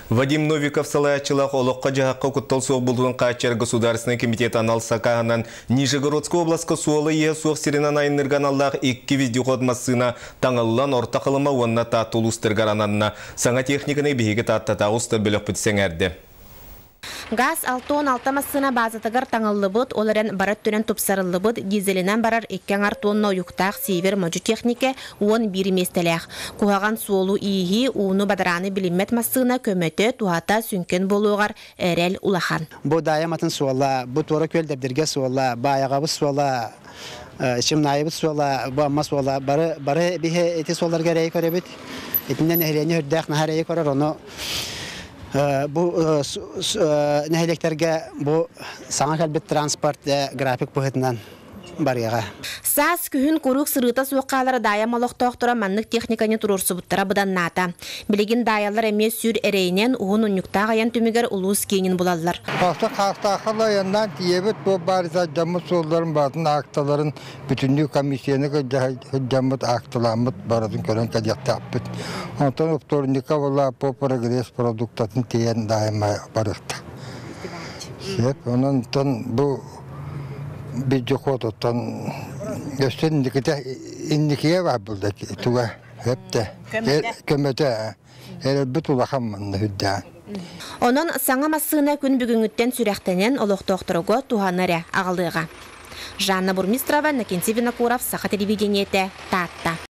Вадим Новиков салайааччылаах олоххо-дьаһахха куттал суох буолуутун хааччыйар Государственнай комитет анал сакааһынан Нижегородскай областка суола-ииһэ суох сиринэн айанныырга аналлаах икки вездеход массыына таҥыллан Орто Халыма уонна Таатта улуустарыгар ананна. Саҥа техниканы биһиги Тааттатааҕы устар бөлөхпүт сэҥээрдэ. Газ 66 массыына баазатыгар таҥыллыбыт, ол эрэн бары өттүнэн тупсарыллыбыт дизелинэн барар икки аҥар тонна уйуктаах Север модьу техникэ 11 миэстэлээх. Куһаҕан суолу-ииһи, ууну-бадарааны билиммэт массыына көмөтө, туһата сүҥкэн буолуоҕар эрэл улахан. Бу Даайам атын суола, бу Туора Күөл Дэбдиргэ суола, Баайаҕабыт суола, Чымнаайыбыт суола, бу Амма суола бары бары биһи ити суолларга эрэйи көрөбүт. Итиннэ нэһилиэнньэ үрдээх наһаа эрэйи көрөр, ону бу нэһилиэктэргэ бу саҥа кэлбит транспорт график быһыытынан барыаҕа. Саас, күһүн куруук сырыыта суох хаалар Даайам олохтоохторо маннык техниканы туруорсубуттара быданнаата. Билигин даайаллар эмиэ сүр эрэйинэн уһун унньуктаах айан түмүгэр улуус киинин булаллар. Хаста хаастаахха айаннаан тиийэбит, бу баар дьаммыт суолларын баатын аакталарын бүтүннүү комиссияны сылдьаммыт аакталааммыт барытын көрөн кэлиэхтээхпит. Онтон вторника была по прогресс продуктатын тиийэн даайма барыахта. Сөп, онон бу видеохотуттан өссө инниките инникигэ бар булда туга өптө көмөтө эрэлбит улахан манна үрдээн. Онон саҥа массыына күн бүгүҥҥүттэн сүрэхтэнэн олохтоохторго туһаны эрэ аҕалыаҕа. Жанна Бурмистрова, Накинси Винокуров, Саха телевидениетэ, Таатта.